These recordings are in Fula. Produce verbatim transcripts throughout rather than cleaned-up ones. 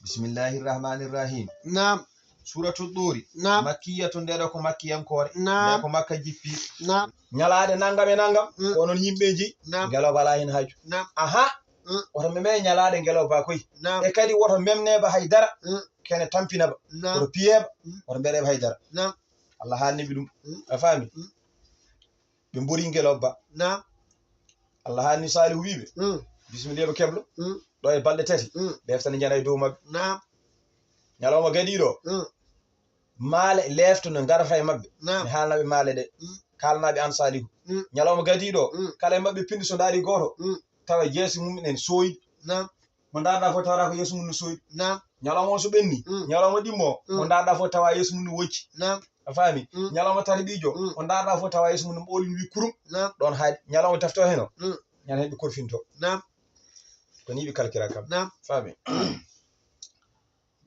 Bismillahi rahmani rahim. Naam. Suratu Duri. Naam. Makkiyatun, nde ɗo ko makkiyankoore. Naam. Nde ko Makka jippi. Naam. Ñalaade nangam e nangam, mm, ko onon yimɓeeji, naam, ngelooba alaa heen haaju. Naam. Aha. Mm. Woto meme ñalaade ngelooba koy. Naam. E kadi woto memneeba hay dara. Mm. Kene tampinaba. Naam. Woto piyeeba. Mm. Woto mbeɗeeba hay dara. Naam. Allah haalni ɓe ɗum. Mm. A faami? Mm. Ɓe mbori ngelooba. Naam. Allah haalni Saalihu wiiɓe. Mm. Bismillah ɓe keblo. Mm. Ɗo e balɗe tati. Mm. Ɓe heftani njana e dow maɓɓe. Naam. Ñalawma gadiiɗo. Mm. Maale leefto no ngarata e maɓɓe. Naam. Mi haalna ɓe maale ɗe. Mm. Kaalna ɓe an Saalihu. Mm. Ñalawma gadiiɗo. Mm. Kala e maɓɓe pinndi so ndaari gooto. Mm. Tawa jeesi mum en sooyi. Naam. Mo ndaarɗaa fof tawata ko yeeso mum no sooyi. Naam. Ñalawma o so ɓenni, mm, ñalawma ɗimmo, mm, mo ndaarɗaa fof tawa yeeso mum no wojji. Naam. A faami? Mm. Ñalawma tataɓiijo, mm, mo ndaarɗaa fof tawa yeeso mum no ɓoolini wi kurum. Naam. Ɗon haaɗi. Ñalawma tefto heno. Mm. Ñande heen ɓe korfinto. Naam. Ko ni ɓe kalkira kam. Naam. Faami?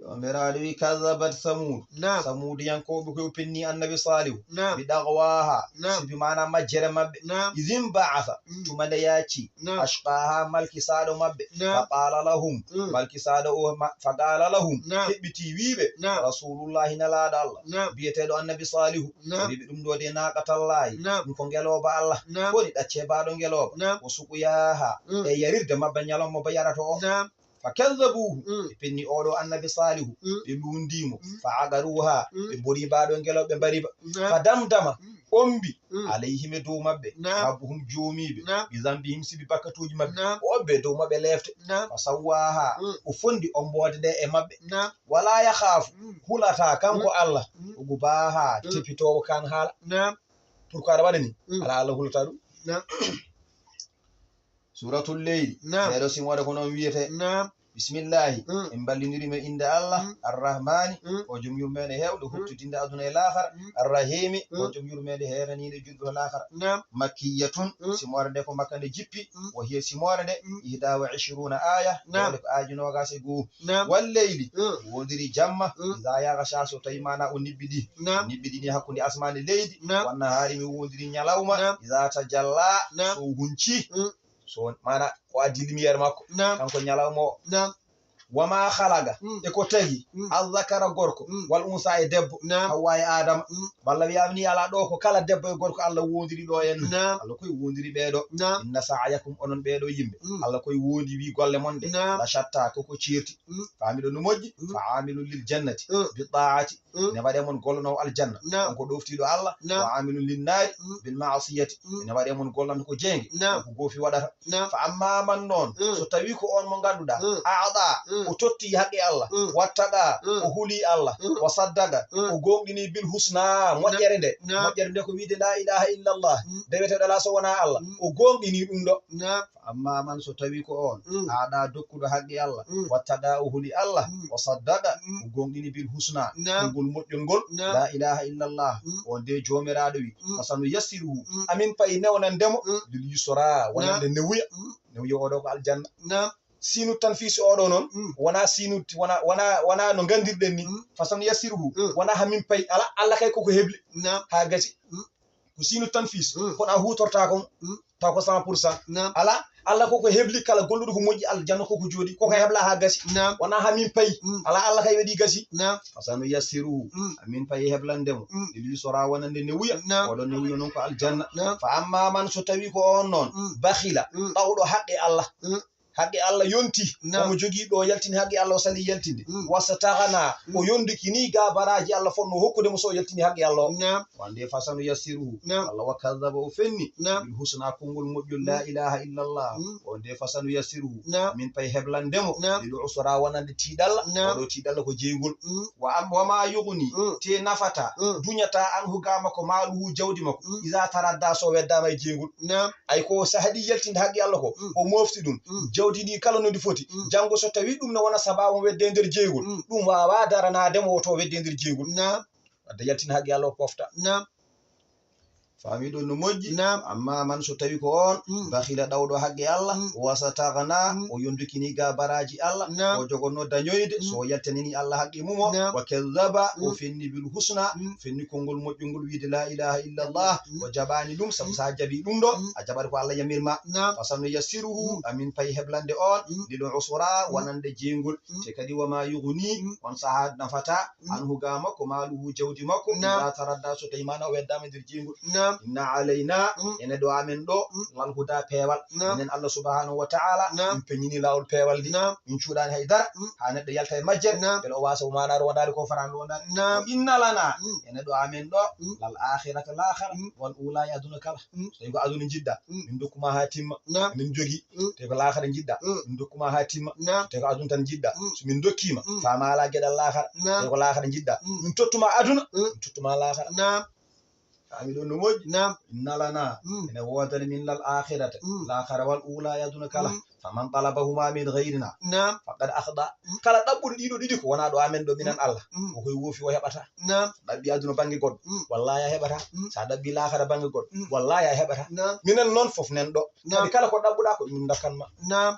Joomiraaɗo wi, "Kadhabat Thamud." Naam. Samuudiyankooɓe koy penni Annabi Saalihu. Naam. Bi daghwaha. Naam. Sibi maana majjere maɓɓe. Naam. Idh inba'atha. Mm. Tuma nde yaaccii. Naam. Ashqaha, malkisaaɗo maɓɓe. Naam. Fa qala lahum. Mm. Malkisaaɗo o ma-, fa qala lahum. Naam. Heɓɓitii wiiɓe. Naam. Rasulullahi, nelaaɗo Allah. Naam. Biyeteeɗo Annabi Saalihu. Naam. Wiiɓe ɗum ɗo de naqatallahi. Naam. Ɗum ko ngelooba Allah. Naam. Ko woni ɗaccee baaɗo ngelooba. Naam. Wa suqyaha. Mm. E yarirde maɓɓe ñalawma ba yarata o. Naam. Fa kadhabuhu. Mm. Ɓe penni oɗo Annabi Saalihu. Mm. Ɓe luundi mo. Mm. Fa aqaruha. Mm. Ɓe mbori baaɗo ngelooba, ɓe mbari ba. Naam. Fa damdama. Mm. Ombi. Mm. Alayhim e dow maɓɓe. Naam. Rabbuhum joomiiɓe. Naam. Bi dhanbihim sibi bakkatuuji maɓɓe. Naam. O ombi e dow maɓɓe leefte. Naam. Fa sawwaha. Mm. O fondi omboode nde e maɓɓe. Naam. Wala yakhafu. Mm. Hulataa kanko, mm, Allah. Mm. Uqbaha. Mm. Tepitoowo kan haala. Naam. Pourquoi aɗa waɗa ni? Mm. Alaa, Allah hulataa ɗum. Naam. Suratul Leyli. Naam. Nde ɗo simoore ko noon wiyetee. Naam. Bismillahi. Mm. En mballindiri mo innde Allah. Mm. Arrahmani, mm, o jom yurmeende heewde, mm, huttidinde aduna e laakara. Mm. Arrahimi, mm, o jom yurmeende heeraniinde juɗɗo e laakara. Naam. Makkiyatun, mm, simoore nde ko Makka nde jippi. Mm. Wa hiya simoore nde, mm, ihda wa ishruna aya, naam, ɗo ko aaji noogaas e goo. Naam. Wal leyli, mm, wondiri jamma, mm, iza yaghsha, so tawi maana o niɓɓiɗi. Naam. O niɓɓiɗini hakkunde asmaan e leydi. Naam. Wan nahaari, mi wondiri ñalawma. Naam. Iza tajalla, naam, so hunci. Mm. So maana o addi lumière makko. Naam. Kanko ñalawma o. Naam. Wa ma khalaqa, mm, e ko tagi, mm, al-dhakara gorko, mm, wal unsa e debbo, naam, Hawwa e Adama. Mm. Walla wiyaama ni alaa ɗo ko kala debbo e gorko Allah wondiri ɗo en. Naam. Allah koy wondiri ɓeeɗo. Naam. Inna sa'yakum, onon ɓeeɗo yimɓe. Mm. Allah koy wondi wi golle mon ɗe. Naam. La shatta, koko ceerti. Mm. Faami ɗo no moƴƴi. Mm. Fa amilun lil jannati, mm, bi ta'ati. Mm. Ene waɗe mon golloowo aljanna. Naam. On ko ɗoftiiɗo Allah. Naam. Wa amilun lin naari, mm, bil ma'siyati. Mm. Ene waɗe mon golloowo ko jeynge. Naam. On ko goofi waɗata. Naam. Fa amma man noon, mm, so tawi ko on mo ngannduɗaa, mm, a'ta, mm, o totti haqqe Allah, mm, wattaqa, mm, o huli Allah, mm, wa saddaqa, mm, o goongɗini bil husna, moƴƴere nde. Naam. Moƴƴere nde ko wiide la ilaha illallah, mm, deweteeɗo alaa so wonaa Allah. Mm. O goongɗini ɗum ɗo. Naam. Fa amma man, so tawi ko on, mm, a'ta, dokkuɗo haqqe Allah, mm, wattaqa, o huli Allah, mm, wa saddaqa, mm, o goongɗini bil husna, naam, konngol moƴƴol ngol, naam, la ilaha illallah, mm, on de Joomiraaɗo wi, mm, fa sanuyassiruhu, mm, amin pay newnande mo, mm, lil yusra, wonande, naam, newuya. Mm. Newuya oɗo ko aljanna. Naam. Siinu tanfiisi oɗo noon, mm, wonaa siinu, wonaa, wonaa, wonaa no nganndirɗen ni. Mm. Fa sanuyassiruhu, mm, wonaa hamin pay, alaa, Allah kay koko hebli. Naam. Haa gasi. Mm. Ko siinu tanfiis, mm, kono a huutortaa kon, mm, taw ko cent pour cent. Naam. Alaa, Allah koko hebli kala golluɗo ko moƴƴi, aljanna koko jooɗi, koko, mm, hebla haa gasi. Naam. Wonaa hamin pay. Mm. Alaa, Allah kay waɗi gasi. Naam. Fa sanuyassiruhu, mm, amin pay heblande mo. Mm. Lil yusra, wonande newuya. Naam. Oɗo newuya noon ko aljanna. Naam. Fa amma man, so tawi ko on noon, mm, bakhila, mm, tawɗo haqqe Allah. Mm. Haqqe Allah yonti. Naam. Omo jogii ɗo yaltini haqqe Allah, o sali yaltinde. Mm. Wastaghna, mm, o yondiki ni ga baraaji Allah fotnoo hokkude mo so o yaltini haqqe Allah o. Naam. Wonde fa sanuyassiruhu. Naam. Allah wa kadhaba, o fenni. Naam. Bil husna, konngol moƴƴol, la, mm, ilaha illallah. Mm. Wonde fa sanuyassiruhu. Naam. Min pay heblande mo. Naam. Lil usra, wonande tiiɗalla. Naam. Oɗo tiiɗalla ko jeyngol. Mm. Wa am-, wa ma yughni, mm, te nafata, mm, duñata anhu ga makko, maaluhu, jawdi makko. Mm. Iza taradda, so weddaama e jeyngol. Naam. Ay ko so haɗi yaltinde haqqe Allah ko, mm, o mofti ɗum, mm, jawdi ndi kala no ndi foti, mm, janngo so tawi ɗum ne wona sabaabu wedde nder jeyngol, mm, ɗum waawaa daranaade mo woto wedde nder jeyngol. Naam. Wadde yaltina haqqe Allah o pofta. Naam. Faami ɗon no moƴƴi. Naam. Amma man, so tawi ko on, mm, bakhila, ɗawɗo haqqe Allah, mm, wastagna, mm, o yondukini ga baraaji Allah, naam, o jogonno dañoyde, mm, so o yaltanini Allah haqqe mum o, naam, wa kadhaba, o, mm, fenni bil husna, mm, fenni konngol moƴƴungol wiide la ilaha illallah, mm, o jaɓani ɗum, sabu, mm, sa jaɓi ɗum ɗo, mm, a jaɓat ko Allah yamirma. Naam. Fa sanuyassiruhu, mm, amin payi heblande on, mm, lil usra, mm, wonande jeyngol. Mm. Te kadi, wa ma yughni, mm, on saha nafata, mm, anhu ga makko, maluhu, jawdi makko, naam, iza taradda, so tawi mana o weddama nder jeyngol. Naam. Inna alayna, mm, ene ɗo amen ɗo, mm, lal huda, peewal. Naam. Minen Allah subhanahu wa ta'ala, naam, min peñini laawol peewal ndi. Naam. Min cuuɗani hay dara, mm, ha neɗɗo yalta e majjere, naam, beele o wasa o mana rowandade ko farani rowandade. Naam. Wa inna lana, mm, ene ɗo amen ɗo, mm, lal akhirata, laakhara, mm, wal ula, e aduna kala. Mm. So tawi ko aduna jiɗɗa, mm, min dokkuma ha timma. Naam. Min jogi, mm, te ko laakhara jiɗɗa, mm, min dokkuma ha timma. Naam. Te ko aduna tan jiɗɗa. Mm. So min dokkima, mm, faama ala geɗal laakhara. Naam. Te ko laakhara jiɗɗa, mm, min tottuma aduna, mm, min tottuma laakhara. Naam. Faami ɗon no moƴƴi? Naam. Inna lana, mm, ene woodani min lal akhirata, mm, laakhara, wal ula, e aduna kala. Mm. Faman talabahuma min ghayrina, naam, faqad akhta. Mm. Kala ɗaɓɓuɗo ɗiɗo ɗiɗi ko wona ɗo amen ɗo minen, mm, Allah, mm, o koye woofi, o heɓata. Naam. Ɗaɓɓi aduna bannge goɗɗo, mm, wallahi a heɓata. Mm. Sa ɗaɓɓi laakhara bannge goɗɗo, mm, wallahi a heɓata. Naam. Minen noon fof nen ɗo. Naam. Kadi kala ko ɗaɓɓuɗa ko min dokkanma. Naam.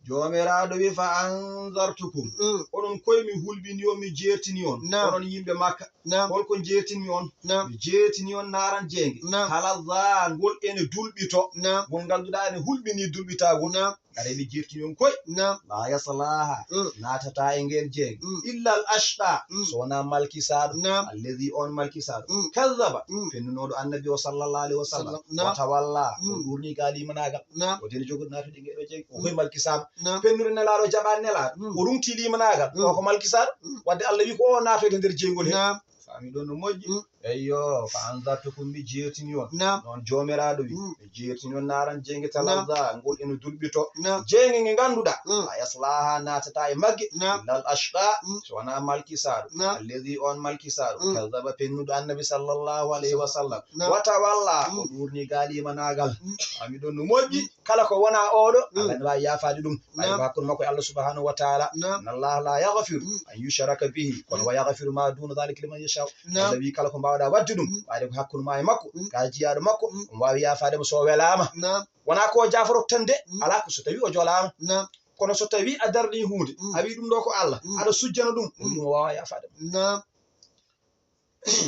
Joomiraaɗo wi, fa anzartukum. Mm. Onon koye mi hulɓini on, mi jeertini on. Naam. Onon yimɓe Makka. Naam. Holko jeertinmi on? Naam. Mi jeertini on naaran jeenge. Naam. Talazza, ngol ene dulɓito. Naam. Ngol ngannduɗaa ene hulɓini dulɓitaagol. Naam. Are mi jeertini on koye. Naam. La yaslaha, mm, naatata e ngeen jeenge. Mm. Illa al ashqa, mm, so wonaa malkisaaɗo. Naam. Alladhi, on malkisaaɗo. Mm. Kadhaba, mm, fennunooɗo Annabi o sallallahu alayhi wa sallam. Sallam. Naam. Wa tawalla, o, mm, ɗuurni ga limanaagal. Naam. O deni jogude naatude ngee ɗoo jeenge. O, mm, koye malkisaama. Naam. Fennude Nelaaɗo, jaɓaani Nelaaɗo. Mm. O ruŋti limanaagal. Mm. O ko malkisaaɗo. Mm. Wadde Allah wi ko o naatoyta nder jeyngol he. Naam. Faami ɗon no moƴƴi? Mm. Eyyo, fa anzartukum, mi jeertini on. Naam. Noon Joomiraaɗo wi, mm, mi jeertini on naaran jeenge, naam, talazza, ngol ene dulɓito. Naam. Jeenge nge ngannduɗaa, mm, la yaslaha, naatata e magge, naam, illa al ashqa, mm, so wonaa malkisaaɗo. Naam. Alladhi, on malkisaaɗo, mm, kadhaba, fennuɗo Annabi sallallahu alayhi wa sallam. Naam. Wa tawalla, mm, o ɗuurni ga limanaagal. Mm. Faami ɗon no moƴƴi? Mm. Kala ko wona oɗo, mm, Allah ne waawi yaafaade ɗum. Ɓayde, naam, ko hakkunde makko e Allah subhanahu wa ta'ala. Naam. Inna Allaha la yaghfiru, mm, an yushraka bihi, kono, mm, wa yaghfiru ma duna dhalika liman yasha. Naam. Allah wi kala ko mbawɗa wadde ɗum, mm, ɓayde ko hakkunde ma e makko, mm, ka jiyaaɗo makko, mm, omo waawi yaafaade mo so o welaama. Naam. Wona ko o jaaforoo tan de, mm, alaa ko so tawi o jolaama. Naam. Kono so tawi a darni huunde, mm, a wi ɗum ɗo ko Allah, mm, aɗa sujjana ɗum, mm, ɗum o waawa yaafaade mo. Naam.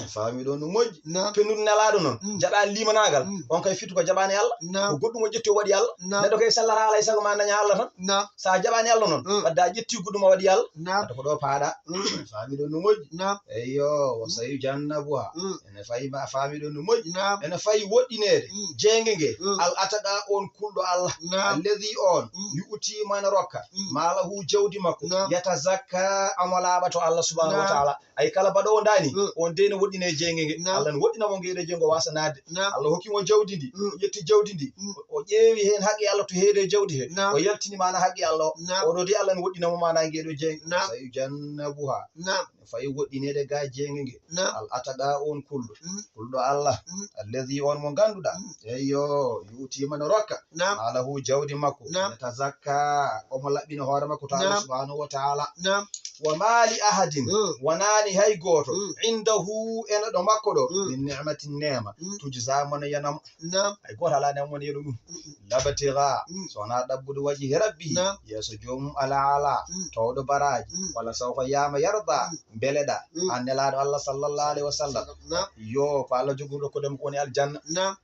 Faami ɗon no moƴƴi. Naam. Fennude Nelaaɗo noon, mm, jaɓaani limanaagal. Mm. On kay fitu ko jaɓaani Allah. Naam. Ko goɗɗum o ƴetti o waɗi Allah. Naam. Neɗɗo kay sallara alaa e sago ma daña Allah tan. Naam. Sa jaɓaani Allah noon, mm, wadde a ƴetti goɗɗum a waɗi Allah. Naam. Wadde ko ɗo paaɗa. Mm. Faami ɗon no moƴƴi. Naam. Eyyo, wa, mm, sayujannabuha. Mm. Ene fayi ma, faami ɗon no moƴƴi. Naam. Ene fayi woɗɗineede, mm, jeenge nge. Mm. Al atqa, on kulɗo Allah. Naam. Alladhi, on, mm, yu'ti, man rokka, mm, malahu, jawdi makko. Naam. Yatazakka, omo laaɓa to Allah subhanahu wa, naam, ta'ala. Ay, kala baɗoowo ndaani, mm, on dey no woɗɗina e jeenge nge. Naam. Allah no woɗɗina mo ngeeɗo jeenge o waasa naatde. Naam. Allah hokki mo jawdi ndi, mm, o ƴetti jawdi ndi, mm, o, o ƴeewi heen haqqe Allah to heedi e jawdi he. Naam. O yaltini maana haqqe Allah o. Naam. Oɗo dey Allah no woɗɗina mo maana ngeeɗo jeenge. Naam. Sayujannabuha. Naam. Fayi woɗɗineede ga jeenge nge. Naam. Al atqa, on kulɗo. Mm. Kulɗo Allah. Mm. Alladhi, on mo ngannduɗaa. Mm. Eyyo, yu'ti, man rokka. Naam. Malahu, jawdi makko. Naam. Yatazakka, omo laɓɓina hoore makko to Allah, naam, subhanahu wa ta'ala. Naam. Wa ma li ahadin, mm, wonaani hay gooto, mm, indahu, ene ɗo makko ɗo, mm, min ni'matin, neema, mm, tujza, mo ne yanamo. Naam. Hay gooto alaa neema mo ne yano ɗum. Mm-mm. Labtigha, mm, so wonaa ɗaɓɓude wajhi rabbihi, naam, yeeso joomum, al a'la, mm, toowɗo baraaji, mm, wala sawfa, yaama, yarda, mm, mbeleɗa, mm, an Nelaaɗo Allah sallallahu alayhi wa sallam. Naam. Yo ko Allah jogorɗo ko ɗum ko woni aljanna. Naam.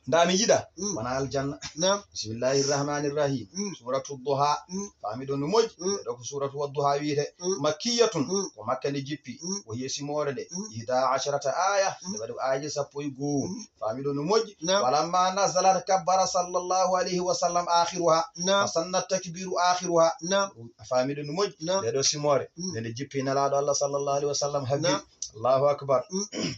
Nda mi yiɗa, mm, wona aljanna. Naam. Bismillahir rahmanir rahim. Mm. Suratu Duha. Mm. Faami ɗon no moƴƴi? Mm. Ɗo ko suratu Wadduha wiyete. Mm. Makkiyatun. Mm. Ko Makka nde jippi. Mm. Ko hiya simoore nde. Mm. Ihda asharata aya. Mm. Nde waɗi aayaji sappo e goo. Mm. Faami ɗon no moƴƴi? Naam. Walamma nazalat kabbara sallallahu alayhi wa sallam akhiruha. Naam. Fa sanna takbiru akhiruha. Naam. A faami ɗon no moƴƴi? Naam. Nde ɗo simoore. Mm. Nde nde jippi Nelaaɗo Allah sallallahu alayhi wa sallam habbi. Naam. Allahu akbar. Mm.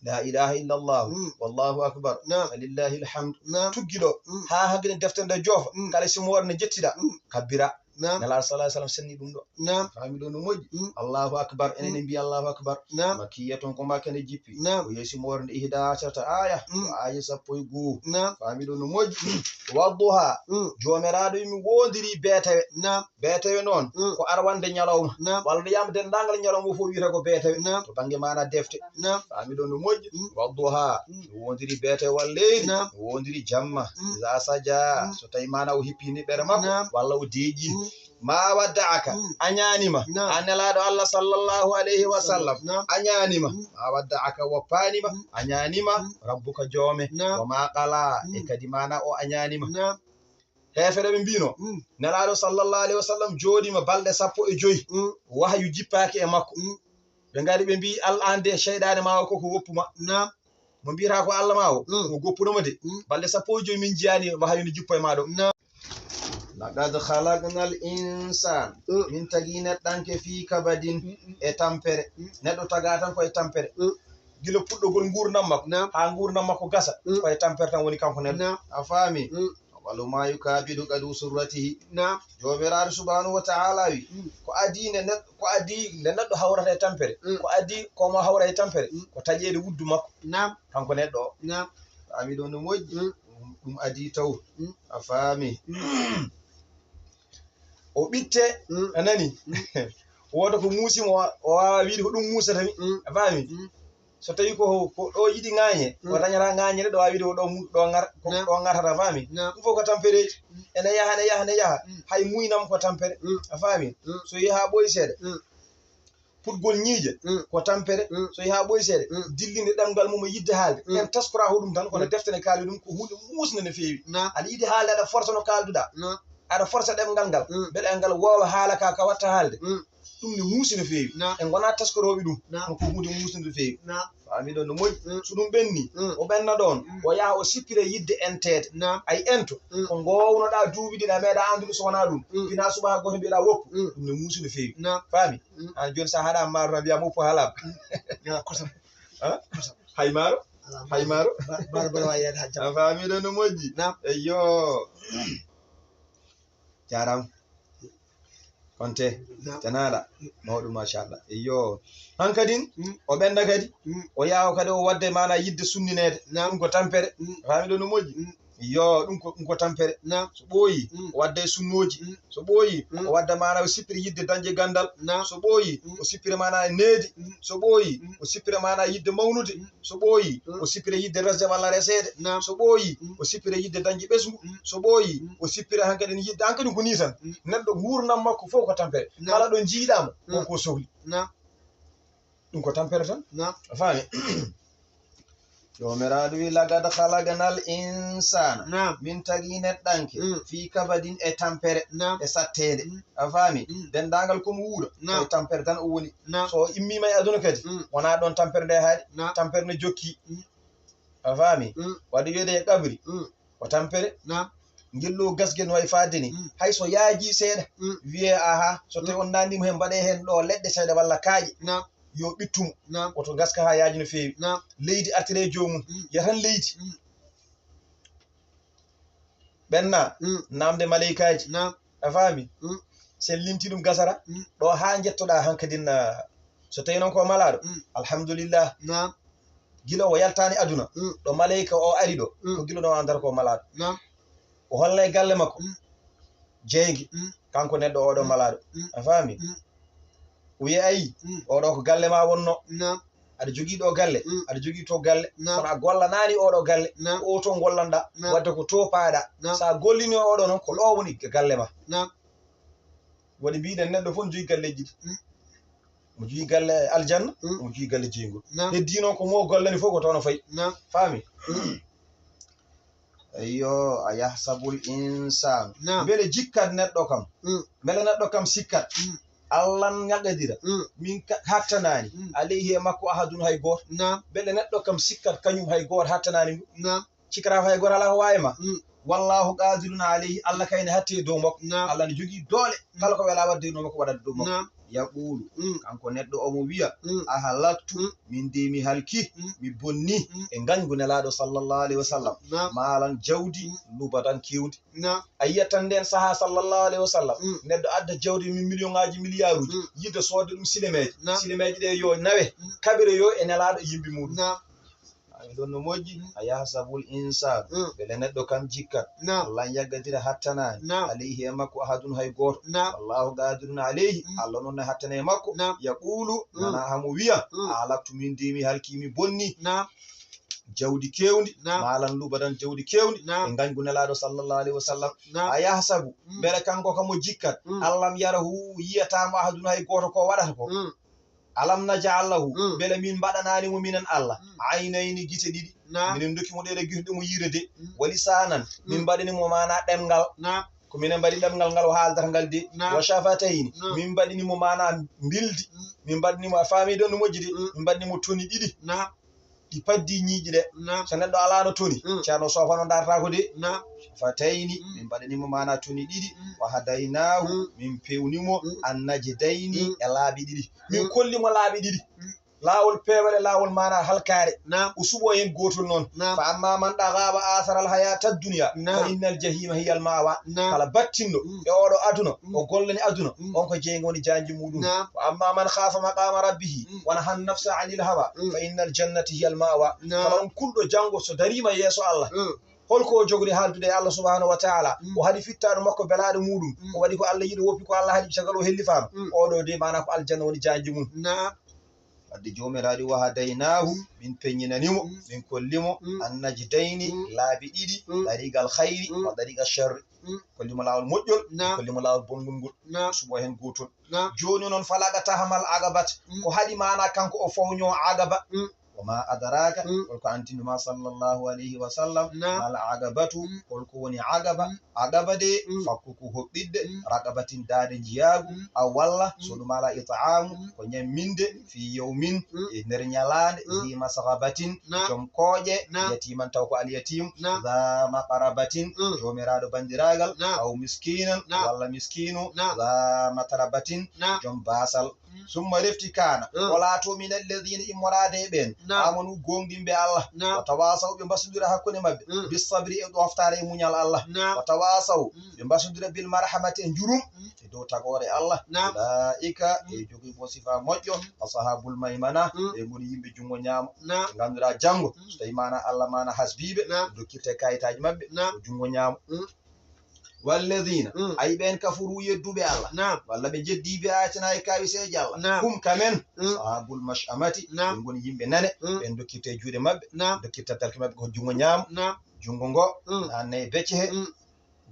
La ilaha illallah. Mm. Wallahu akbar. Naam. Walillahi alhamd. Naam. Tuggi ɗo. Mm. Haa haggine deftere nde joofa. Mm. Kala simoore ne jettida. Mm. Kabbira. Naam. Nelaaɗo sallallahu alaihi wasallam senni ɗum ɗo. Naam. Faami ɗo no moƴƴi. Mm. Allahu akbar. Enen Mm. en mbiya Allahu akbar. Naam. Makkiya ton ko Makka nde jippi. Naam. O yeesi moorde ihda asharata aya. Mm. Ko aya sappo e goo. Naam. Faami ɗo no moƴƴi. Mm. Wadduha. Mm. Joomiraaɗo wi mi wondiri beetewe. Naam. Beetewe noon Mm. ko arwande ñalawma. Naam. Walla wiyama denndaangal ñalawma o fof wiyata ko beetewe. Naam. To bannge maana defte. Naam. Faami ɗo no moƴƴi. Mm. Wadduha. Mm. Mi wondiri beetewe walla leydi. Naam. Mi wondiri jamma. Mm. Iza saja. Mm. So tawi maana o hippi niɓɓere makko. Naam. Walla o deeƴi. Mm. Ma wadda'aka. Mm. A ñaanima. Naam. A nelaaɗo Allah sallallahu alayhi wa sallam. Naam. A ñaanima. Mm. Ma wadda'aka woppaanima. Mm. A ñaanima. Mm. Rabbuka joome. Naam. Wa ma qala. Mm. E kadi maana o a ñaanima. Naam. Heefereɓe mbino. Mm. Nelaaɗo sallallahu alayhi wa sallam jooɗima balɗe sappo e joyi. Mm. Wahayu jippaaki e makko. Mm. Ɓe ngari ɓe mbi, "Al-, an de, seyɗaane ma o ko ko woppuma." Naam. Mo mbiyata ko Allah ma o, Mm. ko goppuno mo de. Mm. Balɗe sappo e joyi min jiyani wahayu no jippo e ma ɗo. Naam. Laqad khalaqnal insana. Mm. Min tagi neɗɗanke fi kabadin Mm, mm. e tampere. Mm. Neɗɗo taga tan ko e tampere. Mm. Gila puɗɗogol nguurndam makko, Naam. haa nguurndam makko gasa, Mm. ko e tampere tan woni kanko neɗɗo. Naam. A faami? Mm. Awwalu ma yukabidu qadu surratihi. Naam. Joomiraaɗo subhanahu wa ta'ala wi, Mm. ko adii nde neɗɗo, ko adii nde neɗɗo hawrata e tampere, Mm. ko adii ko mo hawra e tampere, Mm. ko taƴeede wuddu makko. Naam. Kanko neɗɗo o. Naam. Faami ɗo no moƴƴi? Mm. Ɗum, ɗum adii taw. Mm. A faami? Mm. O ɓitte, Mm. a nani? Mm. Wooda ko muusi mo, o waawa wiide ko ɗum muusata mi. Mm. A faami? Mm. So tawi ko, ko ɗo yiɗi ŋaañe, Mm. o dañata ŋaañe ɗo, ɗo waawi wiide ko ɗo mu-, ɗo ŋar-, ko Naam. ɗo ŋartata, a faami? Naam. Ɗum fof ko tampereeji. Mm. Ene yaha, ene yaha, ene yaha. Mm. Hay muynam ko tampere. Mm. A faami? Mm. So yehi haa ɓooyi seeɗa. Mm. Putgol ñiiƴe Mm. ko tampere, Mm. so yehi haa ɓooyi seeɗa. Mm. Dillinde ɗemngal mum e yiɗde haalde. Mm. En taskora ko ɗum tan, kono Mm. defte ne kaali ɗum ko huunde muusnde no feewi. Naam. Aɗa yiɗi haalde, aɗa forsa no kaalduɗaa. Naam. Aɗa forsa ɗemngal ngal. Mm. Mbele ngal woowa haala ka, ka watta haalde. Mm. Ɗum ne muusi no feewi. Naam. En ngonaa taskorooɓe ɗum. Naam. Kono ko huunde muusnde no feewi. Naam. Faami ɗon no moƴƴi. Mm. So ɗum ɓenni, Mm. o ɓenna ɗon, Mm. o yaha o sippira yiɗde enteede. Naam. Ay ento, Mm. ko ngownoɗaa duuɓi ɗiɗi a meeɗaa anndude so wonaa ɗum. Mm. Finaa subaka gooto mbiyeɗaa woppu. Mm. Ɗum ne muusi no feewi. Naam. Faami? Mm. Aan jooni so a haɗaama maaro tan mbiyaa woppu haalaama. Alaa kosam. Ha? Kosam. Hay maaro? Alaa Hay maaro? Ba-, maaro mboɗo waawi yeeyde haa jam. A faami ɗon no moƴƴi? Naam. Eyyo. Jaaraama. Konte, Naam. Tanaala, mawɗum machallah. Eyyo. Hankadin, Mm. o ɓenda kadi, Mm. o yaawa kadi o wadde maana yiɗde sunnineede. Naam. Ɗum ko tampere. Mm. Faami ɗo no moƴƴi? Mm. Yo, ɗum ko, ɗum ko tampere. Naam. So ɓooyi, Mm. o wadda e sunnooji. Mm. So ɓooyi, Mm. o wadda maana o sippiri yiɗde dañde ganndal. Naam. So ɓooyi, Mm. o sippiri maana e needi. Mm. So ɓooyi, Mm. o sippiri maana yiɗde mawnude. Mm. So ɓooyi, Mm. o sippira yiɗde resde walla reseede. Naam. So ɓooyi, Mm. o sippira yiɗde dañde ɓesngu. Mm. So ɓooyi, Mm. o sippira hankadi yiɗde, hankadi ko nii tan. Mm. Neɗɗo nguurndam makko fof ko tampere. Naam. Kala ɗo njiiɗaama, Mm. won ko sohli. Naam. Ɗum ko tampere tan. Naam. A faami? Joomiraaɗo wi, "Laqad khalaqnal insana." Naam. Min tagi neɗɗanke. Mm. Fii kabadin e tampere. Naam. E satteede. Mm. A faami? Mm. Denndaangal ko mo wuura. Naam. Ko e tampere tan o woni. Naam. So o immiima e aduna kadi, Mm. wonaa ɗon tampere nde haaɗi. Naam. Tampere ne jokki. Mm. A faami? Mm. Waɗi wiyeede e qabri. Mm. Ko tampere. Naam. Ngel ɗo gasgel no wayi faade ni. Mm. Hay so yaaji seeɗa. Mm. Wiyee, aha, so tawi Mm. on naanniima heen, mbaɗee heen ɗo leɗɗe seeɗa walla kaaƴe. Naam. Yo ɓittu mo. Naam. Woto gaska haa yaaji no feewi. Naam. Leydi artire joomum. Mm. Yatan leydi. Mm. Ɓenna, Mm. naamde maleykaaji. Naam. A faami? Mm. Sen limti ɗum gasara, Mm. ɗo haa njettoɗaa hankadin, ah, so tawi noon ko malaaɗo, Mm. alhamdulillah. Naam. Gila o yaltaani aduna, Mm. ɗo maleyka o ari ɗo, Mm. ko gila ɗo o anndata ko malaaɗo. Naam. O holla e galle makko. Mm. Jeynge, Mm. kanko neɗɗo oɗo Mm. malaaɗo. Mm. A faami? Mm. O wiya, "Ayi, Mm. oɗo ko galle ma wonno. Naam. Aɗa jogii ɗo galle, Mm. aɗa jogii to galle. Naam. Kono a gollanaani oɗo galle, Naam. ko o to gollanɗa. Naam. Wadde ko to paaɗa. Naam. So a gollini oɗo noon, ko ɗo woni galle ma." Naam. Waɗi mbiɗen neɗɗo fof ne jogii galleeji ɗiɗi. Mm. Mo jogii galle aljanna, Mm. mo jogii galle jeygol. Naam. Heddii noon ko mo gollani fof ko toon o fayi. Naam. Faami? Mm. Eyyo, a yahsabul insan. Naam. Mbele jikkat neɗɗo kam? Mm. Mbele neɗɗo kam sikkat? Mm. Allan ñagadira. Mm. Min ka-, hattanaani. Mm. Alayhi e makko ahadun hay gooto. Naam. Mbele neɗɗo kam sikkat kañum hay gooto hattanaani ngu? Naam. Cikkataa ko hay gooto alaa ko waawi ma? Mm. Wallahu qadirun alayhi, Allah kay ne hatti e dow makko. Naam. Allah ne jogii doole, kala ko wela wadde e dow makko, waɗat dow makko. Naam. Yaqulu, mm, kanko neɗɗo o mo wiya, mm, ahalaktu, mm, min de mi halki, mm, mi bonni, mm, e ngañgu Nelaaɗo sallallahu alayhi wa sallam. Naam. Maalan jawdi, mm, lubadan kewndi. Naam. A yiyat tan nden saha sallallahu alayhi wa sallam, mm, neɗɗo adda jawdi mi million ngaji, milliard uji, mm, yidde soodde ɗum silemeeji. Naam. Silemeeji ɗe yo nawe, mm, kaɓire yo e Nelaaɗo e yimɓe muɗum. Naam. Ay ɗon no moƴƴi, mm, a yahsabul insanu, mm, mbele neɗɗo kam jikkat, naam, Allah yaggadira hattanaani, naam, alayhi e makko ahadun hay gooto. Naam. Wallahu qadirun alayhi, mm, Allah noon ne hattana e makko. Naam. Yaqulu, mm, nana hamo wiya, mm, ahalaktu min de mi halki mi bonni. Naam. Jawdi kewndi, naam, maalan lubadan jawdi kewndi, naam, e ngañgu Nelaaɗo sallallahu alayhi wa sallam. Naam. A yahsabu, mm, mbele kanko kamo jikkat, mm, allam yarahu, yiyataamo ahadun hay gooto ko waɗata ko. Mm. Alam naj'al lahu, mm, mbele min mbaɗanaani mo minen Allah, mm, aynayni gite ɗiɗi. Naam. Minen ndokki mo ɗeɗe gite ɗe mo yiirede. Mm. Wa lisanan, min, mm, mbaɗani mo maana ɗemngal. Naam. Ko minen mbaɗi ɗemngal ngal o haaldata ngal de. Naam. Wa shafatayni, naam, min mbaɗani mo maana mbildi. Mm. Min mbaɗani mo, a faami ɗon no moƴƴi de. Mm. Min mbaɗani mo toni ɗiɗi. Naam. Ɗi paddi ñiiƴi ɗe. Naam. So neɗɗo alaano toni, mm, ceerno soofano dartaako de. Naam. Shafatayni, mm, min mbaɗani mo maana toni ɗiɗi. Mm. Wa hadaynahu, mm, min pewni mo, mm, an najdayni, mm, e laabi ɗiɗi. Min, mm, kolli mo laabi ɗiɗi. Mm. Laawol peewal e laawol maana halkaare. Naam. O suɓo heen gootol noon. Naam. Fa amma man ɗaga wa athara al hayata dunya, naam, fa innal jahima hiya al ma'wa. Naam. Kala battinɗo, mm, e oɗo aduna, mm, o gollani aduna, mm, on ko jeyngo woni jaanji muɗum. Naam. Wa amma man khafa maqama rabbihi, mm, wa nahan nafsa anil hawa, mm, fa innal jannata hiya al ma'wa. Naam. Kala on kulɗo janngo so dariima yeeso Allah, mm, holko o jogori haaldude e Allah subhanahu wa ta'ala? Mm. O haɗi fittaɗo makko belaaɗo muɗum. Mm. O waɗi ko Allah yiɗi, woppi ko Allah haɗi, caggal o hellifaama. Mm. Oɗo de maana ko aljanna woni jaanji mum. Naam. Wadde Joomiraaɗo wa hadaynahu, min peññinani mo, mm, min kolli mo, mm, an najdayni, mm, laabi ɗiɗi, mm, tariqal khayri, mm, wa tariqal sharri. Mm. Kolli mo laawol moƴƴol, naam, kolli mo laawol bonngol ngol. Naam. Suɓo heen gootol. Naam. Jooni noon, falaga tahamal aqabat. Mm. Ko haɗi maana kanko o fawño aqaba. Mm. Wa ma adraka, mm, holko antindu ma sallallahu alayhi wa sallam, naam, mal aqabatu, mm, holko woni aqaba? Mm. Aqaba de, mm, fakku ko hoɓɓidde, mm, raqabatin daade njiyaagu, mm, aw walla, mm, so ɗum ala it'aamu, mm, ko ñamminde, mm, fi yawmin, mm, e nder ñalaande, mm, zi masghabatin, naam, joom kooƴe, naam, yatiman taw ko al yatim, naam, za maqrabatin, mm, joomiraaɗo banndiraagal, naam, aw miskinan, naam, walla miskiinu, naam, za matrabatin, naam, joom baasal. Mm. Summa refti kaana, mm, o laato min alladhina, immoraade e ɓeen, naam, amanu, goongɗinɓe Allah, naam, wa tawasaw, ɓe mbasondira hakkunde maɓɓe, mm, bis sabri, e ɗoftaare e muñal Allah, naam, wa tawasaw, mm, ɓe mbasondira bil marhamati, e njurum, mm, e dow tagoore Allah. Naam. Ulaa'ika, mm, e jogii mo sifa moƴƴo, mm, ashaabul maymana, mm, ɓe ngoni yimɓe junngo ñaamo. Naam. Ɓe ngannduɗaa janngo, mm, so tawi maana Allah maana hasbiiɓe, naam, ɓe dokkirte kayitaaji maɓɓe, naam, ko junngo ñaamo. Mm. Walladhina, mm, ay ɓeen kafuru yedduɓe Allah, naam, walla ɓe jeddi bi ayatina e kawiseeji Allah, naam, hum kamen, mm, ashaabul mash'amati, naam, ɓe ngoni yimɓe nane, mm, ɓen dokkirte juuɗe maɓɓe, naam, dokkirta talki maɓɓe ko junngo ñaamo, naam, junngo ngo, mm, naanne e becce he, mm,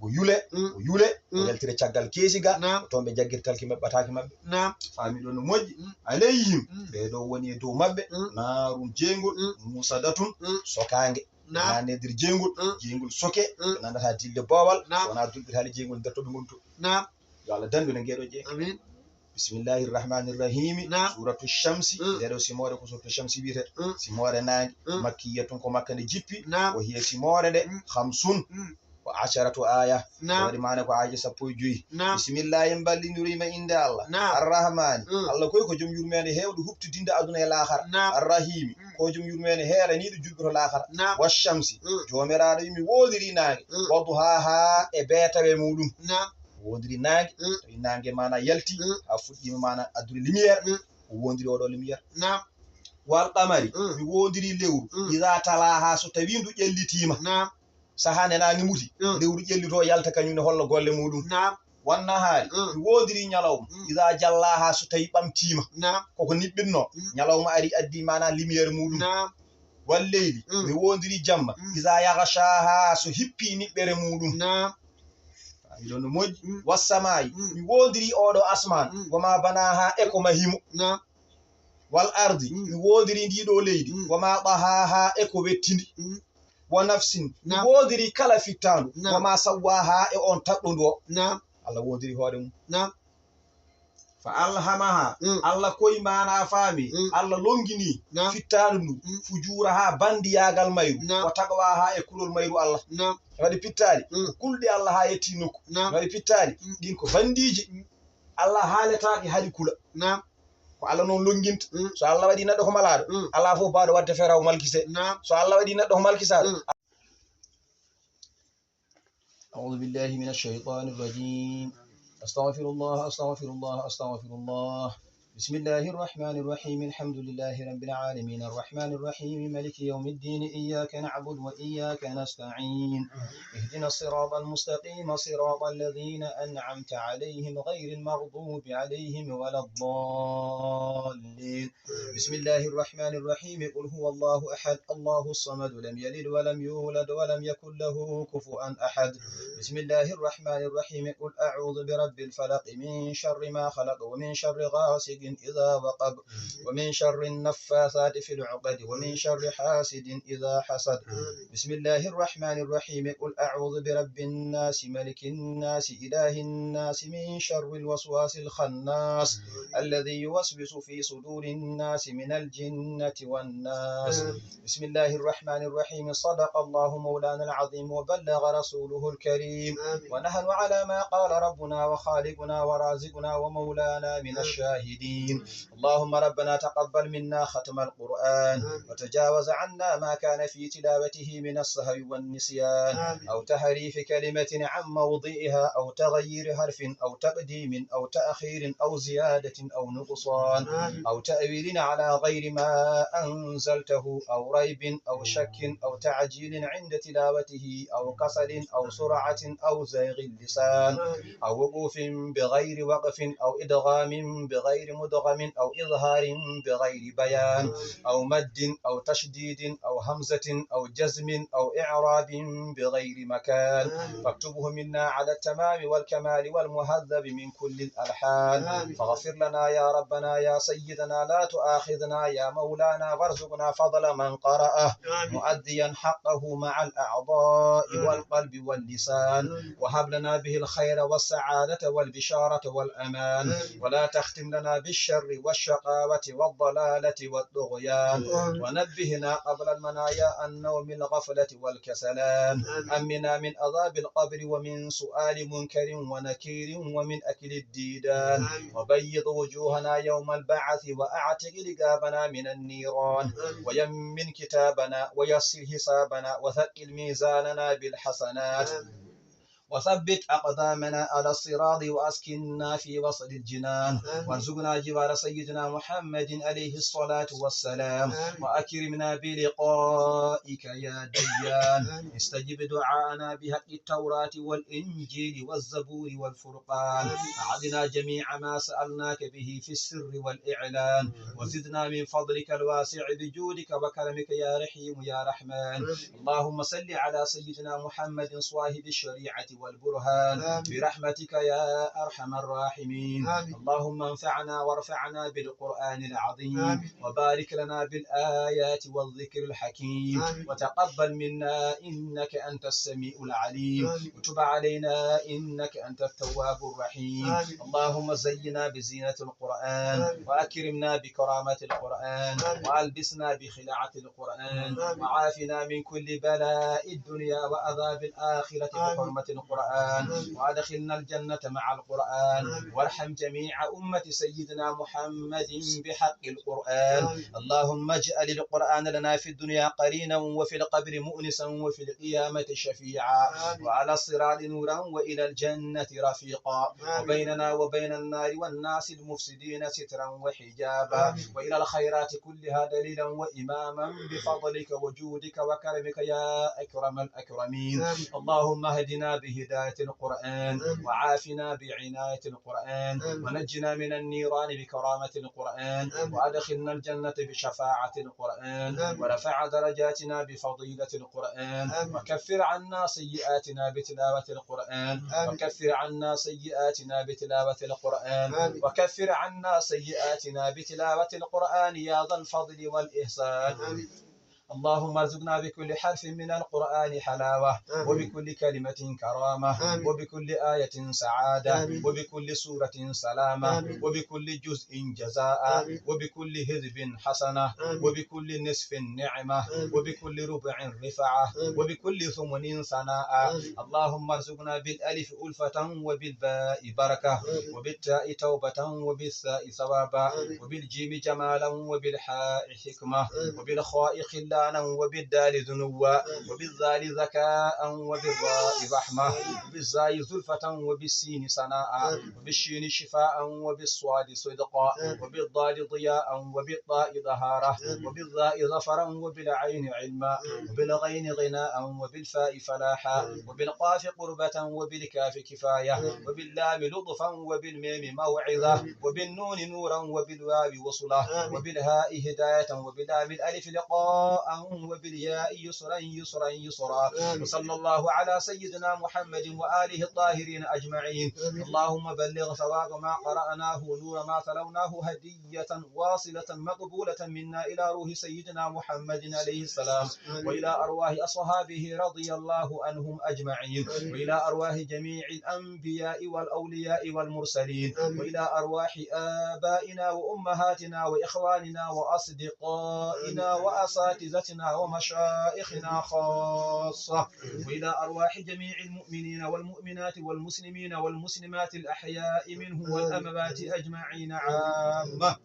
ko yule, mm, ko yule, ko, mm, yaltire caggal keesi ga, naam, ko toon ɓe jaggirta talki maɓɓe, ɓataaki maɓɓe. Naam. Faami ɗon no moƴƴi. Mm. Alayhim, mm, ɓee ɗoo woni e dow maɓɓe, mm, naarun jeyngol, mm, musadatun, mm, sokaange. Naam. Naanne nder jeyngol, mm, jeyngol soke, mm, ɓe nanndata dille boowal, naam, so wonaa dulɓe hali jeyngol nder to ɓe ngoni to. Naam. Yo Allah danndu ne ngeeɗo jeyngol. Amin. Bismillahi rahmani rahimi. Naam. Suratu Shamsi. Mm. Nde ɗo simoore ko suratu Shamsi wiyetee. Mm. Simoore naange. Mm. Makkiyatun, ko Makka nde jippi. Naam. Wa hiya, simoore nde, mm, khamsun. Mm. Ko asharatu aya. Naam. Waɗi maana ko aaje sappo e joyi. Naam. Bismillahi, en mballindiriima innde Allah. Naam. Arrahmani. Mm. Allah koy ko joom yurmeende heewde huɓtidinde aduna e laakhara. Naam. Arrahimi. Mm. Ko joom yurmeende heeraniiɗo juulɓe to laakhara. Naam. Wa shamsi. Mm. Joomiraaɗo wi mi woondirii naange. Mm. Wa duhaha, e beetawe muɗum. Naam. Woondiri naange. Mm. Tawi naange maana yalti. Mm. Haa fuɗɗiima maana addude lumière. Mm. O woondiri oɗo lumière. Naam. Wal qamari. Mm. Mi woondiri lewru. Mm. Iza talaha, so tawi ndu ƴellitiima. Naam. Sahaa nde naange muti, mm, lewru ƴellitoo yalta kañum ne holla golle muɗum. Naam. Wan nahaari, mm, mi woondiri ñalawma, mm, iza jallaha, so tawi ɓamtiima. Naam. Koko niɓɓinno, mm, ñalawma ari addi maana lumière muɗum. Naam. Wal leyli, mm, mi woondiri jamma, mm, iza yaghshaha, so hippi niɓɓere muɗum. Naam. Faami ɗon no moƴƴi. Mm. Was samaa'i, mm, mi woondiri oɗo asmaan, mm, wa ma banaha, e ko mahimo. Naam. Wal ardi, mm, mi woondiri ndi ɗo leydi, mm, wa ma tahaha, e ko wettindi. Mm. Wa nafsin, mi, naam, woondiri kala fittaandu, naam, wa ma sawwaha, e on taɗɗo ndu o. Naam. Allah woondiri hoore mum. Naam. Fa alhamaha, mm, Allah koy maana faami, mm, Allah longini, naam, fittaandu ndu, mm, fujuuraha, bandiyaagal mayru, naam, wa taqwaha, e kulol mayru Allah. Naam. Waɗi pittaali, mm, kulɗi Allah haa yetti nokku. Naam. Waɗi pittaali, mm, ɗin ko bandiiji. Mm. Allah haaletaake hari kula. Naam. Ko Allah noon longinta. Mm. So Allah waɗi neɗɗo ko malaaɗo, mm, alaa fof baawɗo waɗde feraw malkise. Naam. So Allah waɗi neɗɗo ko malkisaaɗo. Mm. أعوذ بالله من الشيطان الرجيم. أستغفر الله، أستغفر الله، أستغفر الله. بسم الله الرحمن الرحيم. الحمد لله رب العالمين. الرحمن الرحيم. ملك يوم الدين. إياك نعبد وإياك نستعين. اهدنا الصراط المستقيم. صراط الذين أنعمت عليهم غير المغضوب عليهم ولا الضالين. بسم الله الرحمن الرحيم. قل هو الله أحد، الله الصمد، لم يلد ولم يولد ولم يكن له كفوا أحد. بسم الله الرحمن الرحيم. قل أعوذ برب الفلق، من شر ما خلق، ومن شر غاسق إذا وقب، ومن شر النفاثات في العقد، ومن شر حاسد إذا حسد. بسم الله الرحمن الرحيم. قل أعوذ برب الناس، ملك الناس، إله الناس، من شر الوسواس الخناس، الذي يوسوس في صدور الناس من الجنة والناس. بسم الله الرحمن الرحيم. صدق الله مولانا العظيم وبلغ رسوله الكريم. ونحن على ما قال ربنا وخالقنا ورازقنا ومولانا من الشاهدين. اللهم ربنا تقبل منا ختم القرآن، وتجاوز عنا ما كان في تلاوته من السهو والنسيان، أو تحريف كلمة عن موضعها، أو تغيير حرف، أو تقديم، أو تأخير، أو زيادة، أو نقصان، أو تأويل على غير ما أنزلته، أو ريب، أو شك، أو تعجيل عند تلاوته، أو كسل، أو سرعة، أو زيغ اللسان، أو وقوف بغير وقف، أو إدغام بغير مدغم، أو إظهار بغير بيان، أو مد، أو تشديد، أو همزة، أو جزم، أو إعراب بغير مكان. فاكتبه منا على التمام والكمال والمهذب من كل الألحان. فاغفر لنا يا ربنا يا سيدنا، لا تؤاخذنا يا مولانا، وارزقنا فضل من قرأه مؤديا حقه مع الأعضاء والقلب واللسان. وهب لنا به الخير والسعادة والبشارة والأمان. ولا تختم لنا بالشر والشقاوة والضلالة والطغيان. ونبهنا قبل المنايا عن نوم الغفلة والكسلان. أمنا من عذاب القبر ومن سؤال منكر ونكير ومن أكل الديدان. وبيض وجوهنا يوم البعث وأعتق رقابنا من النيران. ويمن كتابنا ويسر حسابنا وثقل ميزاننا بالحسنات. وثبت أقدامنا على الصراط وأسكننا في وسط الجنان. وارزقنا جوار سيدنا محمد عليه الصلاة والسلام. وأكرمنا بلقائك يا ديان. استجب دعاءنا بحق التوراة والإنجيل والزبور والفرقان. أعطنا جميع ما سألناك به في السر والإعلان. وزدنا من فضلك الواسع بجودك وكرمك يا رحيم يا رحمن. اللهم صل على سيدنا محمد صاحب الشريعة والبرهان برحمتك يا أرحم الراحمين. اللهم انفعنا وارفعنا بالقرآن العظيم. وبارك لنا بالآيات والذكر الحكيم. وتقبل منا إنك أنت السميع العليم. وتب علينا إنك أنت التواب الرحيم. اللهم زينا بزينة القرآن. وأكرمنا بكرامة القرآن. وألبسنا بخلعة القرآن. وعافنا من كل بلاء الدنيا وعذاب الآخرة بحرمة القرآن. وأدخلنا الجنة مع القرآن. وارحم جميع أمة سيدنا محمد بحق القرآن. اللهم اجعل القرآن لنا في الدنيا قرينا وفي القبر مؤنسا وفي القيامة شفيعا وعلى الصراط نورا وإلى الجنة رفيقا وبيننا وبين النار والناس المفسدين سترا وحجابا وإلى الخيرات كلها دليلا وإماما بفضلك وجودك وكرمك يا أكرم الأكرمين. اللهم اهدنا بهداية القرآن وعافنا بعناية القرآن ونجنا من النيران بكرامة القرآن وأدخلنا الجنة بشفاعة القرآن ورفع درجاتنا بفضيلة القرآن وكفر عنا سيئاتنا بتلاوة القرآن وكفر عنا سيئاتنا بتلاوة القرآن وكفر عنا سيئاتنا بتلاوة القرآن يا ذا الفضل والإحسان. اللهم ارزقنا بكل حرف من القرآن حلاوة، آمين. وبكل كلمة كرامة، آمين. وبكل آية سعادة، آمين. وبكل سورة سلامة، آمين. وبكل جزء جزاء، آمين. وبكل حزب حسنة، آمين. وبكل نصف نعمة، آمين. وبكل ربع رفعة، آمين. وبكل ثمن ثناء. آمين. اللهم ارزقنا بالألف ألفة وبالباء بركة، آمين. وبالتاء توبة وبالثاء ثوابا، آمين. وبالجيم جمالا وبالحاء حكمة، آمين. وبالخاء خلانا وبالدال ذنوا، آمين. وبالذال ذكاء وبالراء رحمة، آمين. وبالزاي زلفة وبالسين سناء، آمين. وبالشين شفاء وبالصاد صدقا، آمين. وبالضاد ضياء وبالطاء طهارة، آمين. وبالظاء ظفرا وبالعين علما، آمين. وبالغين غناء وبالفاء فلاحا، آمين. وبالقاف قربة وبالكاف كفاية، آمين. وباللام لطفا وبالميم موعظة، آمين. وبالنون نورا وبالواو وصلة، آمين. وبالهاء هداية وباللام الألف لقاء وبالياء يسرا يسرا يسرا. آمين. وصلى الله على سيدنا محمد وآله الطاهرين أجمعين. آمين. اللهم بلغ ثواب ما قرأناه ونور ما تلوناه هدية واصلة مقبولة منا إلى روح سيدنا محمد عليه السلام، آمين. وإلى أرواح أصحابه رضي الله عنهم أجمعين، آمين. وإلى أرواح جميع الأنبياء والأولياء والمرسلين، آمين. وإلى أرواح آبائنا وأمهاتنا وإخواننا وأصدقائنا، آمين. وأساتذتنا ومشائخنا خاصة، آمين. وإلى أرواح جميع المؤمنين والمؤمنات والمسلمين والمسلمات الأحياء منهم، آمين. والأموات أجمعين عامة.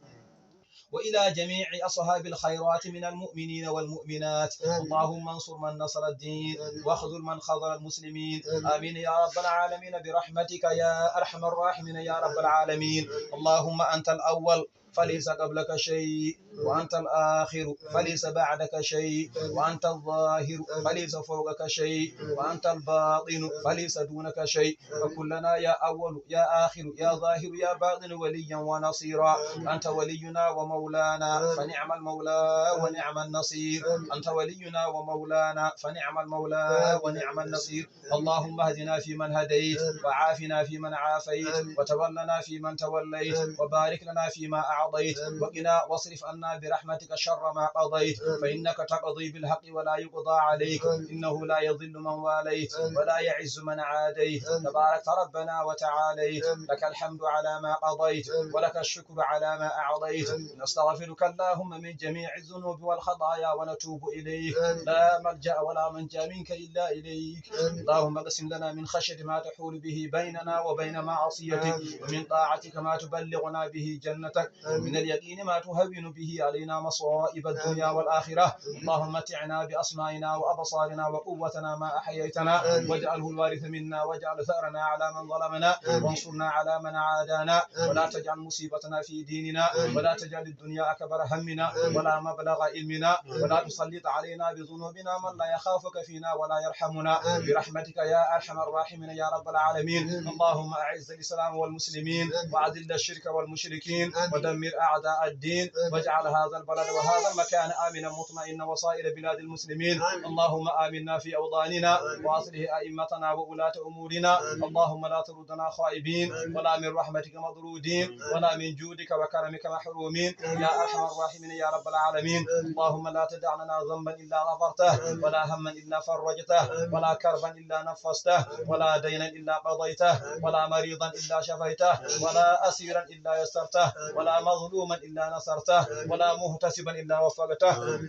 وإلى جميع أصحاب الخيرات من المؤمنين والمؤمنات. آمين. اللهم انصر من نصر الدين، آمين. واخذل من خذل المسلمين. آمين. آمين يا رب العالمين برحمتك يا أرحم الراحمين يا رب العالمين. آمين. اللهم أنت الأول فليس قبلك شيء، وأنت الآخر فليس بعدك شيء، وأنت الظاهر فليس فوقك شيء، وأنت الباطن فليس دونك شيء. فكن لنا يا أول يا آخر يا ظاهر يا باطن وليا ونصيرا. أنت ولينا ومولانا فنعم المولى ونعم النصير. أنت ولينا ومولانا فنعم المولى ونعم النصير. اللهم اهدنا فيمن هديت، وعافنا فيمن عافيت، وتولنا فيمن توليت، وبارك لنا فيما أعطيت، وقنا واصرف عنا برحمتك شر ما قضيت، فإنك تقضي بالحق ولا يقضى عليك، إنه لا يذل من واليت، ولا يعز من عاديت، تبارك ربنا وتعاليت، لك الحمد على ما قضيت، ولك الشكر على ما أعطيت. نستغفرك اللهم من جميع الذنوب والخطايا ونتوب إليك. لا ملجأ ولا منجا منك إلا إليك. اللهم اقسم لنا من خشيتك ما تحول به بيننا وبين معصيتك، ومن طاعتك ما تبلغنا به جنتك، ومن اليقين ما تهون به علينا مصائب الدنيا والآخرة. اللهم متعنا بأسماعنا وأبصارنا وقوتنا ما أحييتنا، واجعله الوارث منا، واجعل ثأرنا على من ظلمنا، وانصرنا على من عادانا، ولا تجعل مصيبتنا في ديننا، ولا تجعل الدنيا أكبر همنا، ولا مبلغ علمنا، ولا تسلط علينا بذنوبنا من لا يخافك فينا ولا يرحمنا، برحمتك يا أرحم الراحمين يا رب العالمين. اللهم أعز الإسلام والمسلمين، وأذل الشرك والمشركين، ودمر أعداء الدين، واجعل هذا البلد وهذا المكان آمنا مطمئنا وسائر بلاد المسلمين. اللهم آمنا في أوطاننا، وأصلح أئمتنا وولاة أمورنا. اللهم لا تردنا خائبين، ولا من رحمتك مطرودين، ولا من جودك وكرمك محرومين يا أرحم الراحمين يا رب العالمين. اللهم لا تدع لنا ذنبا إلا غفرته، ولا هما إلا فرجته، ولا كربا إلا نفسته، ولا دينا إلا قضيته، ولا مريضا إلا شفيته، ولا أسيرا إلا يسرته، ولا مظلوما إلا نصرته، ولا محتسبا إلا وفقته،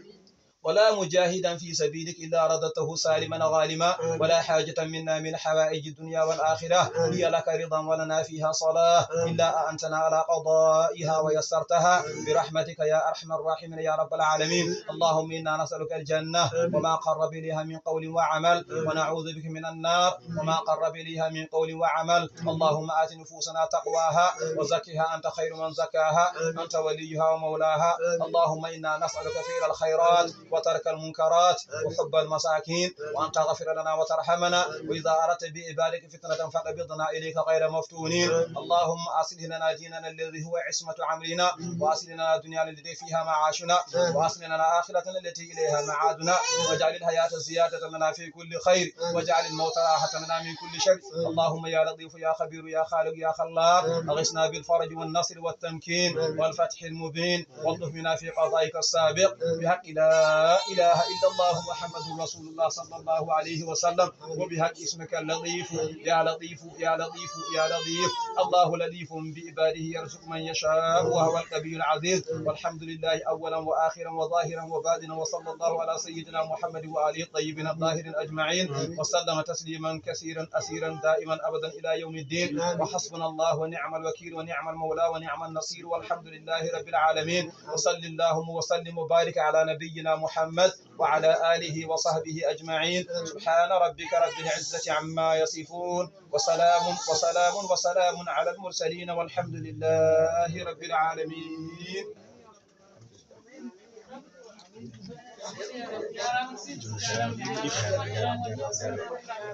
ولا مجاهدا في سبيلك إلا رددته سالما غانما، ولا حاجة منا من حوائج الدنيا والآخرة هي لك رضا ولنا فيها صلاح إلا أعنتنا على قضائها ويسرتها برحمتك يا أرحم الراحمين يا رب العالمين. اللهم إنا نسألك الجنة وما قرب إليها من قول وعمل، ونعوذ بك من النار وما قرب إليها من قول وعمل. اللهم آت نفوسنا تقواها وزكها أنت خير من زكاها أنت وليها ومولاها. اللهم إنا نسألك فعل الخيرات وترك المنكرات وحب المساكين، وأن تغفر لنا وترحمنا، وإذا أردت بعبادك فتنة فقبضنا إليك غير مفتونين. اللهم أصلح لنا ديننا الذي هو عصمة أمرنا، وأصلح لنا دنيانا التي فيها معاشنا، وأصلح لنا آخرتنا التي إليها معادنا، واجعل الحياة زيادة لنا في كل خير، واجعل الموت راحة لنا من كل شر. اللهم يا لطيف يا خبير يا خالق يا خلاق، أغثنا بالفرج والنصر والتمكين والفتح المبين، والطف بنا في قضائك السابق بحق لا لا إله إلا الله محمد رسول الله صلى الله عليه وسلم. وبحق اسمك اللطيف، يا لطيف، يا لطيف، يا لطيف. الله لطيف بعباده يرزق من يشاء وهو القوي العزيز. والحمد لله أولا وآخرا وظاهرا وباطنا، وصلى الله على سيدنا محمد وآله الطيبين الطاهرين أجمعين، وسلم تسليما كثيرا أسيرا دائما أبدا إلى يوم الدين. وحسبنا الله ونعم الوكيل ونعم المولى ونعم النصير، والحمد لله رب العالمين. وصل اللهم وسلم وبارك على نبينا محمد وعلى آله وصحبه أجمعين. سبحان ربك رب العزة عما يصفون، وسلام، وسلام، وسلام على المرسلين، والحمد لله رب العالمين.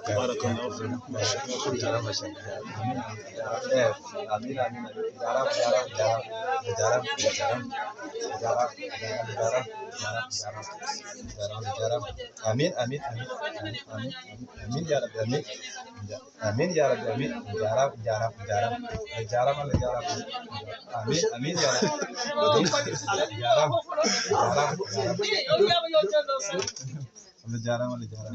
بارك الله فيك. آمين، آمين، آمين، آمين، آمين، آمين يا رب، آمين. آمين يا رب، آمين. جارب، جارب، جارب. جارب، الله جارب. آمين، آمين يا رب. جارب، جارب، جارب. الله جارب، الله جارب.